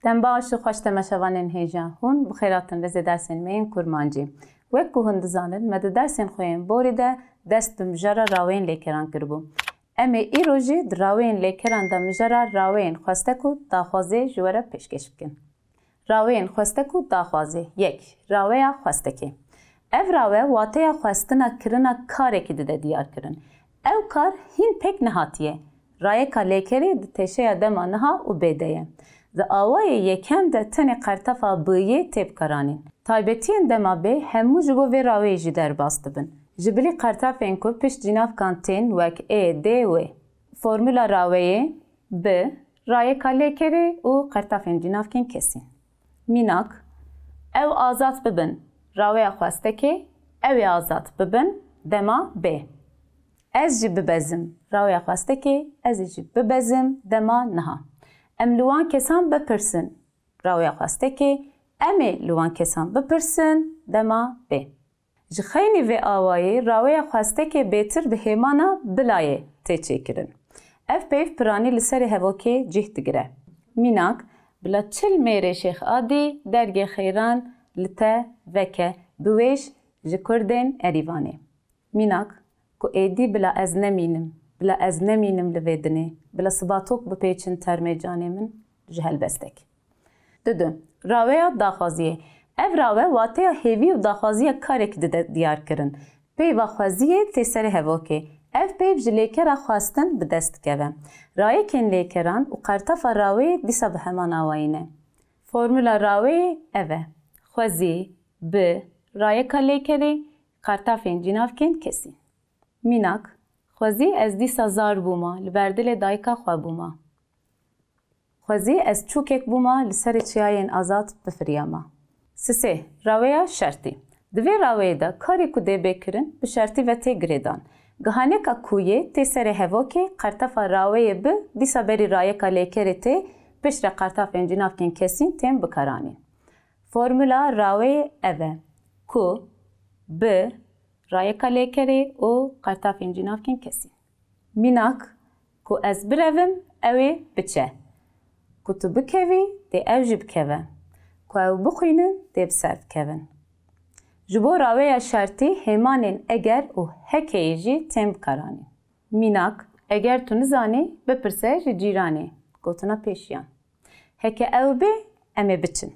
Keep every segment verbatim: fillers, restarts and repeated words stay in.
Dem baş û xweş, temaşevanên hêja. Hûn bi xêr hatin vêzê dersên me yên kurmancî. Wek ku hûn dizanin, me di dersên xwe yên borî de dest bi mijara raweyên lêkeran kiribû. Em ê îro jî di raweyên lêkeran de mijara raweyên xwestek û daxwazê ji we re pêşkêş bikin. Raweyên xwestek û daxwazê. Yek, raweya xwestekê. Ev rawe wateya xwestina kirina karekî dide diyarkirin. Ew kar hîn pêk nehatiye. Rayeka lêkerê di teşeya dema niha û bê de ye. Di awayê yekem de tenê qertefa biyê tê bikaranîn. Taybetiyên dema bê hemû ji bo vê raweyê jî derbas dibin. Ji bilî qertefên ku pişt cînavkan tên wek ê, d, wê. Formula raweyê: bi, rayeka lêkerê û qertafên cînavkên kesîn. Mînak, ew azad bibin, raweya xwestekê, ew ê azad bibin, dema bê. Ez jî bibezim, raweya xwestekê, ez ê jî bibezim, dema niha. Em li wan kesan bipirsin, raweya xwestekê, em ê li wan kesan bipirsin, dema bê. Ji xeynî vê awayî raweya xwestekê bêtir bi hêmana bilayê tê çêkirin. Ev peyv piranî li serê hevokê cih digire. Mînak, bila çil mêrê Şêx Adî dergê xeyran li te veke, biwêj ji kurdên Erîvanê. Mînak, ku êdî bila ez nemînim, bila ez nemînim li vê dinê, bila sibatok bipêçin termê canê min, ji helbestek. Didu, raweya daxwaziyê. Ev rawe wateya hêvî û daxwaziya karek dide diyar kirin. Peyva xweziyê tê serê hevokê. Ev peyv ji lêkera xwestin bi dest dikeve. Rayekên lêkeran û qertefa raweyê dîsa bi heman awayî ne. Formula raweyê ev e: xwezî, bi, rayeka lêkerê, qertafên cînavkên kesîn. Mînak, xwezî ez dîsa zar bûma, li ber dilê dayika xwe bûma. Xwezî ez çûkek bûma, li serê çiyayên azad bifiriyama. Sisê, raweya şertî. Di vê raweyê de karê ku dê bê kirin, bi şertî ve tê girêdan. Gihaneka kuyê tê serê hevokê, qertefa raweyê bi, dîsa berî rayeka lêkerê tê, piştre qertafên cînavkên kesîn tên bikaranîn. Formula raweyê ev e: ku, bi, rayeka lêkerê û qertafên cînavkên kesîn. Mînak, ku ez birevim, ew ê biçe. Ku tu bikevî, dê ew jî bikeve. Ku ew bixwînin, dê bi ser bikevin. Ji bo raweya şertî hêmanên eger û hekeyê jî tên bikaranîn. Mînak, eger tu nizanî, bipirse ji cîranê. Gotina pêşiyan. Heke ew bê, em ê biçin.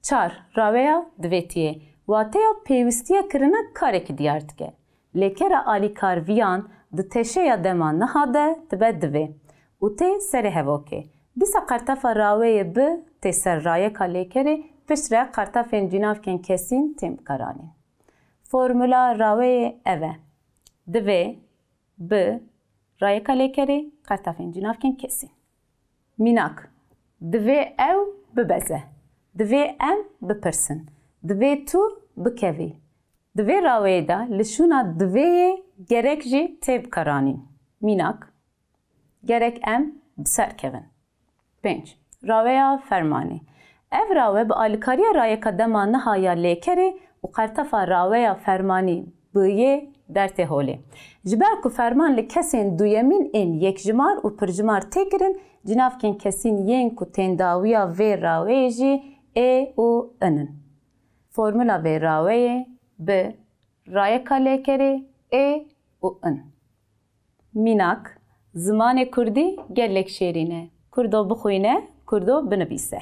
Çar, raweya divêtiyê. Wateya pêwîstiya kirina karekî diyar dike. Lêkera alîkarviyan di teşeya dema niha de dibe divê û tê serê hevokê. Dîsa qertefa raweyê bi tê ser rayeka lêkerê, piştre qertafên cînavkên kesîn tên bikaranîn. Formula raweyê ev e: divê, bi, rayeka lêkerê, qertafên cînavkên kesîn. Mînak, divê ew bibeze. Divê em bipirsin. Divê tu bikevî. Di vê raweyê de li şûna divêyê gerek jî tê bikaranîn. Mînak, gerek em bi ser kevin. Pênc, raweya fermanî. Ev rawe bi alîkariya rayeka dema niha ya lêkerê û qertefa raweya fermanî biyê dertê holê. Ji ber ku ferman li kesên duyemîn ên yekjimar û pirjimar tê kirin, cînavkên kesîn yên ku tên dawiya vê raweyê jî ê û in in. Formula vê raweyê bi rayeka lêkerê ê û in. Mînak, zimanê kurdî gelek şêrîn e. Kurdo bixwîne, kurdo binivîse.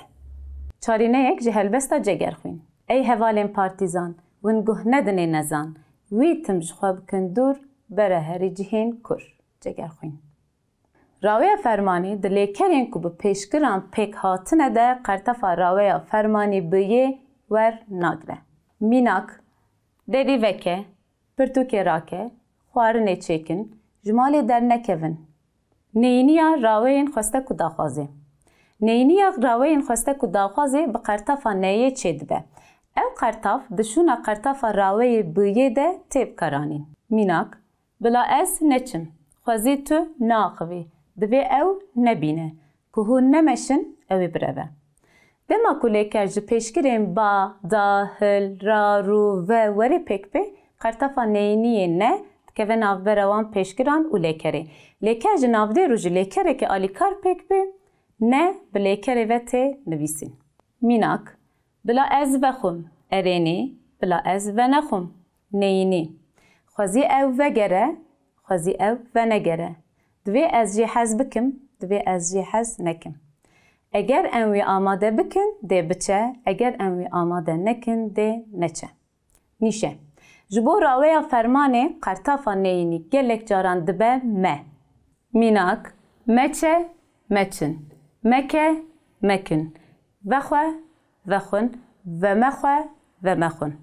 Çarîneyek ji helbesta Cegerxwîn. Ey hevalên partîzan, win guh nedinê nezan, wî tim ji xwe bikin dûr, bere herî cihên kur. Cegerxwîn. Raweya fermanî di lêkerên ku bi pêşgiran pêk hatine de qertefa raweya fermanî bi yê wer nagre. Mînak, derî veke, pirtûkê rake, xwarinê çêkin, ji malê dernekevin. Neyîniya raweyên xwestek û daxwazê. Neyîniya raweyên xwestek û daxwazê bi qertefa neyê çêdibe. Ev qertaf di şûna qertefa raweyê bi yê de tê bikaranîn. Mînak, bila ez neçim, xwezî tu neaxivî, divê ew nebîne, ku hûn nemeşin, ew ê bireve. Dema ku lêker ji pêşgirên ba, da, hil, ra, rû, ve, werê pêk bê, qertefa neyîniyê ne dikeve navbera wan pêşgiran û lêkerê. Lêker ji navdêr û ji lêkerekî alîkar pêk bê, Ne bi lêkerê ve tê nivîsîn. Mînak, bila ez vexwim, erênî, bila ez venexwim, neyînî. Xwezî ew vegere, xwezî ew venegere. Divê ez jê hez bikim, divê ez jê hez nekim. Eger em wî amade bikin, dê biçe, eger em wî amade nekin, dê neçe. Nîşe. Ji bo raweya fermanê qertafa neyînî gelek caran dibe me. Mînak, meçe, meçin, meke, mekin, vexwe, vexwin, vemexwe, vemexwin.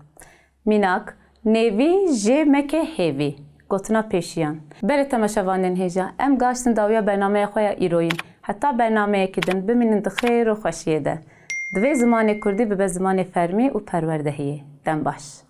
Mînak, nêvî jê meke hêvî. Gotina pêşiyan. Belê temaşevanên hêja, em gaştin dawiya bernameya xwe ya îroyîn. Heta bernameyekî din bimînin di xêr û xweşiyê de. Divê zimanê kurdî bibe zimanê fermî û perwerdehiyê. Dem baş.